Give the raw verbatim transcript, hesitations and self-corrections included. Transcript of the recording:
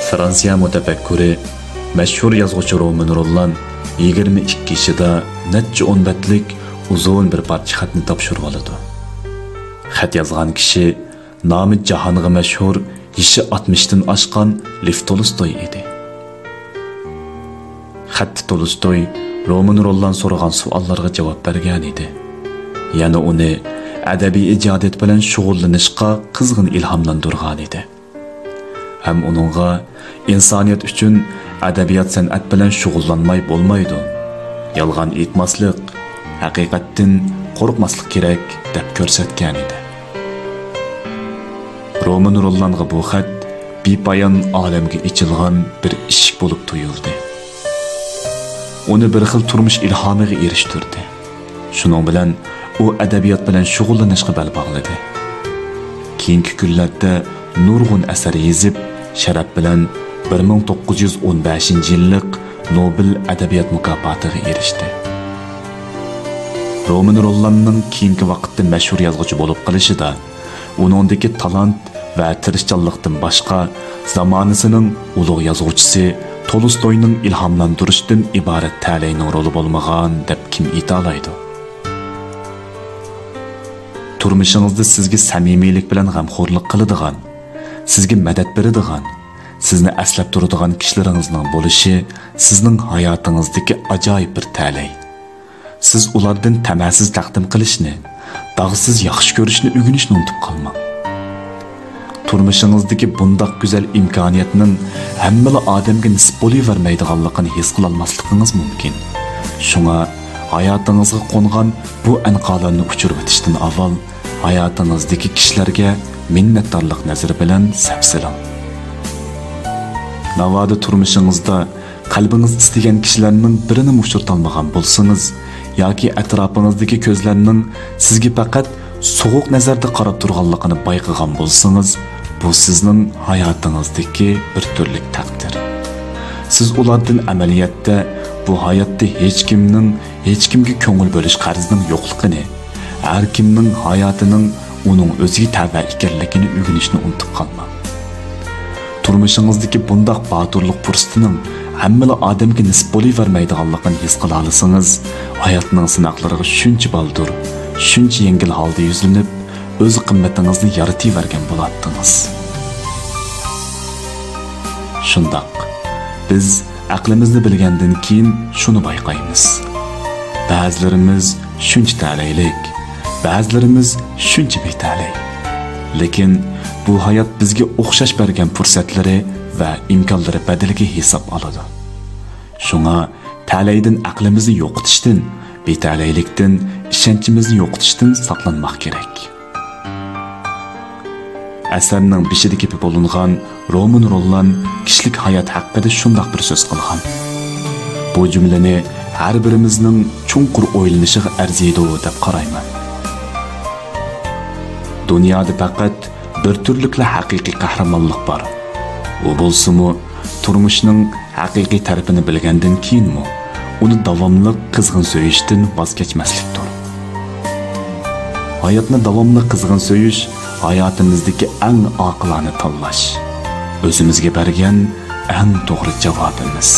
فرانسىيە مۇتەپەككۇرى، مەشھۇر يازغۇچى رومېن روللان يىگىرمە ئىككى يېشىدا نەچچە ئون بەتلىك ئۇزۇن بىر پارچە خەتنى تاپشۇرۇۋالىدۇ. خەت يازغان كىشى نامى جاھانغا مەشھۇر، يېشى ئاتمىشتىن ئاشقان لېف تولستوي ئىدى. خەتتە تولستوي رومېن روللان سورىغان سوئاللارغا جاۋاب بەرگەن ئىدى. يەنە ئۇنى ئەدەبىي ئىجادىيەت بىلەن شۇغۇللىنىشقا قىزغىن ئىلھاملاندۇرغان ئىدى. ھەم ئۇنىڭغا ئىنسانىيەت ئۈچۈن ئەدەبىيات-سەنئەت بىلەن شۇغۇللانماي بولمايدۇ، يالغان ئېيتماسلىق، ھەقىقەتتىن قورقماسلىق كېرەك، دەپ كۆرسەتكەن ئىدى. رومېن روللانغا بۇ خەت بىپايان ئالەمگە ئېچىلغان بىر ئىشىك بولۇپ تۇيۇلدى. ئۇنى بىر خىل تۇرمۇش ئىلھامىغا ئېرىشتۈردى. شۇنىڭ بىلەن ئۇ ئەدەبىيات بىلەن شۇغۇللىنىشقا بەل باغلىدى. كېيىنكى كۈنلەردە نۇرغۇن ئەسەر يېزىپ، شەرەپ بىلەن بىر مىڭ توققۇز يۈز ئون بەشىنچى يىللىق نوبېل ئەدەبىيات مۇكاپاتىغا ئېرىشتى. رومېن روللاننىڭ كېيىنكى ۋاقىتتا مەشھۇر يازغۇچى بولۇپ قېلىشىدا ئۇنىڭدىكى تالانت ۋە تىرىشچانلىقتىن باشقا، زامانىسىنىڭ ئۇلۇغ يازغۇچىسى تولستوينىڭ ئىلھاملاندۇرۇشىدىن ئىبارەت تەلەينىڭ رولى بولمىغان دەپ كىم ئېيتالايدۇ؟ تۇرمۇشىڭىزدا سىزگە سەمىمىيلىك بىلەن غەمخورلۇق قىلىدىغان، سىزگە مەدەت بېرىدىغان، سىزنى ئەسلەپ تۇرىدىغان كىشىلىرىڭىزنىڭ بولۇشى سىزنىڭ ھاياتىڭىزدىكى ئاجايىپ بىر تەلەي. سىز ئۇلاردىن تەمەسىز تەقدىم قىلىشنى، داغسىز ياخشى كۆرۈشنى ئۆگىنىشنى ئۇنتۇپ قالماڭ. تۇرمۇشىڭىزدىكى بۇنداق گۈزەل ئىمكانىيەتنىڭ ھەممىلا ئادەمگە نېسىپ بولۇۋەرمەيدىغانلىقىنى ھېس قىلالماسلىقىڭىز مۇمكىن. شۇڭا ھاياتىڭىزغا قونغان بۇ ئەنقالارنى ئۇچۇرۇۋېتىشتىن ئاۋۋال، ھاياتىڭىزدىكى كىشىلەرگە مىننەتدارلىق نەزىرى بىلەن سەپسېلىڭ. ناۋادا تۇرمۇشىڭىزدا قەلبىڭىز ئىستىگەن كىشىلەرنىڭ بىرىنىمۇ ئۇچرىتالمىغان بولسىڭىز ياكى ئەتراپىڭىزدىكى كۆزلەرنىڭ سىزگە پەقەت سوغۇق نەزەردە قاراپ تۇرغانلىقىنى بايقىغان بولسىڭىز، بۇ سىزنىڭ ھاياتىڭىزدىكى بىر تۈرلۈك تەقدىر. سىز ئۇلاردىن ئەمەلىيەتتە بۇ ھاياتتا ھېچكىمنىڭ ھېچكىمگە كۆڭۈل بۆلۈش قەرزىنىڭ يوقلۇقىنى، ھەر كىمنىڭ ھاياتىنىڭ ئۇنىڭ ئۆزىگە تەۋە ئىكەنلىكىنى ئۆگىنىشنى ئۇنتۇپ قالماڭ. تۇرمۇشىڭىزدىكى بۇنداق باتۇرلۇق پۇرسىتىنىڭ ھەممىلا ئادەمگە نېسىپ بولۇۋەرمەيدىغانلىقىنى ھېس قىلالىسىڭىز، ھاياتنىڭ سىناقلىرىغا شۇنچە بالدۇر، شۇنچە يەڭگىل ھالدا يۈزلىنىپ، ئۆز قىممىتىڭىزنى يارىتىۋەرگەن بولاتتىڭىز. شۇنداق، بىز ئەقلىمىزنى بىلگەندىن كېيىن شۇنى بايقايمىز. بەزىلىرىمىز شۇنچە تەلەيلىك، بەزىلىرىمىز شۇنچە بىتەلەي. لېكىن بۇ ھايات بىزگە ئوخشاش بەرگەن پۇرسەتلىرى ۋە ئىمكانلىرى بەدىلىگە ھېساب ئالىدۇ. شۇڭا تەلەيدىن ئەقلىمىزنى يوقىتىشتىن، بىتەلەيلىكتىن ئىشەنچىمىزنى يوقىتىشتىن ساقلانماق كېرەك. ئەسەرنىڭ بېشىدا گېپى بولۇنغان رومېن روللان كىشىلىك ھايات ھەققىدە شۇنداق بىر سۆز قىلغان. بۇ جۈملىنى ھەر بىرىمىزنىڭ چوڭقۇر ئويلىنىشىغا ئەرزىيدۇ دەپ قارايمەن. دۇنيادا پەقەت بىر تۈرلۈكلا ھەقىقىي قەھرىمانلىق بار. ئۇ بولسىمۇ تۇرمۇشنىڭ ھەقىقىي تەرىپىنى بىلگەندىن كېيىنمۇ ئۇنى داۋاملىق قىزغىن سۆيۈشتىن ۋاز كەچمەسلىكتۇر. ھاياتنى داۋاملىق قىزغىن سۆيۈش ھاياتىمىزدىكى ئەڭ ئاقىلانە تاللاش، ئۆزىمىزگە بەرگەن ئەڭ توغرا جاۋابىمىز.